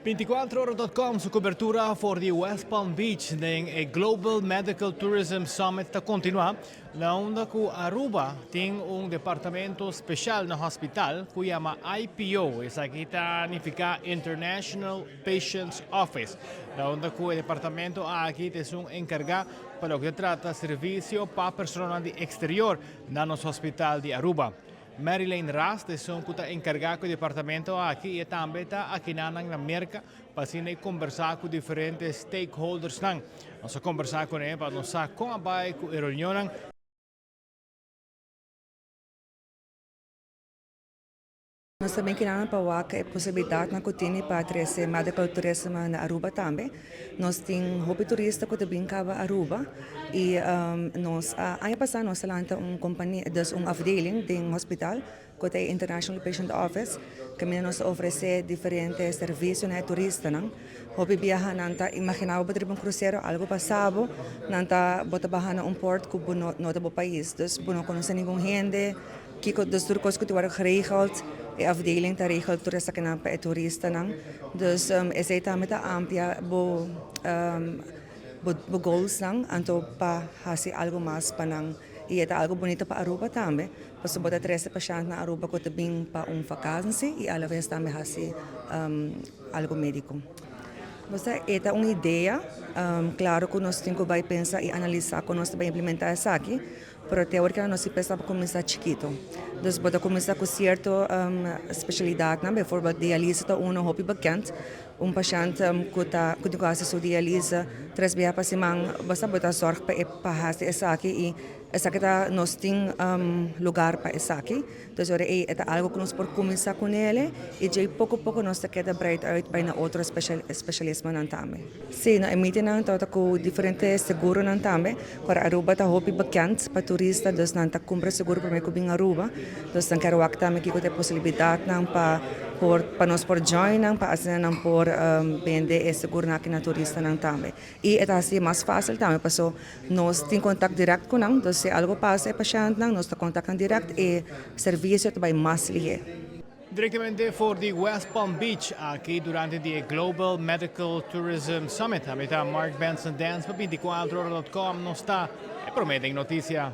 24ora.com su cobertura for di West Palm Beach den e Global Medical Tourism Summit ta continua, na unda cu Aruba tin un departamento special na hospital cu yama IPO, esaki ta nifica International Patients Office, na unda cu e departamento aki ta esun encarga pa loke ta trata servicio pa personanan di exterior na nos hospital di Aruba. Marilyn Ras ta esun ku ta enkargá ku e departamento aki i e tambe ta akinanan na Merka pa asina e kombersá ku diferente stakeholdersnan. Nos a kombersá kuné pa nos sa kon a bai ku e reunionnan. Nos ta bin kinanan pa wak e posibilidatnan ku tini pa trese medical tourism na Aruba tambe. Nos tin hopi turista ku ta bin kaba Aruba i nos a aña pasá nos a lanta un kompania, dus un afdeling den hospital ku ta e International Patient Office kaminda nos ta ofresé diferente servisio na e turistanan. Hopi biaha nan ta imaginá bo ta riba un krusero algu pasa bo, nan ta bo ta baha na un port ku bo no ta bo pais, dus bo no konosé ningun hende. Kiko dus tur kos ku ta wòrdu geregeld, e afdeling ta regel tur esakinan pa e turistanan. Dus esei tambe ta amplia bo bo goalsnan anto pa hasi algu mas pa nan. I e ta algu bunita pa Aruba tambe, pasobra bo ta trese pashènt na Aruba ku ta bin pa un vakansi i alaves tambe hasi algu médiko. Bo sa e ta un idea, klaro ku nos tin ku bai pensa i analisá kon nos ta bai implementá esaki. Pero te awor keda nos si pensa pa kuminsá chikito. Dus bo ta kuminsá ku sierto spesialidatnan, bijvoorbeeld dialise ta uno hopi bekend. Un pashènt ku ta ku tin ku hasi su dialise tres biaha pa siman, bo sa bo ta zòrg pa e pa hasi esaki i esaki ta nos tin lugar pa esaki. Dus ora ei e ta algu ku nos por kuminsá kunele i djei poko poko nos ta keda breid uit bai na otro spesialismonan tambe. Sí, no e meetingnan tabata ku diferente seguronan tambe. Kor Aruba ta hopi bekend pa turista, dus nan ta kumpra seguro promé ku bin Aruba. Dus nan kier wak tambe kiko ta e posibilidatnan pa por pa nos por join nan pa asina nan por bende e seguronan aki na turistanan tambe. I e ta hasi mas fásil tambe paso nos tin kontakt dirèkt ku nan, dus si algu pasa e pashèntnan nos ta kontak nan dirèkt e servisio ta bai mas lihé. Direktamente for di West Palm Beach aki durante di e Global Medical Tourism Summit. Ami ta Mark Benson Dance pa 24ora.com. Nos ta e promé den noticia.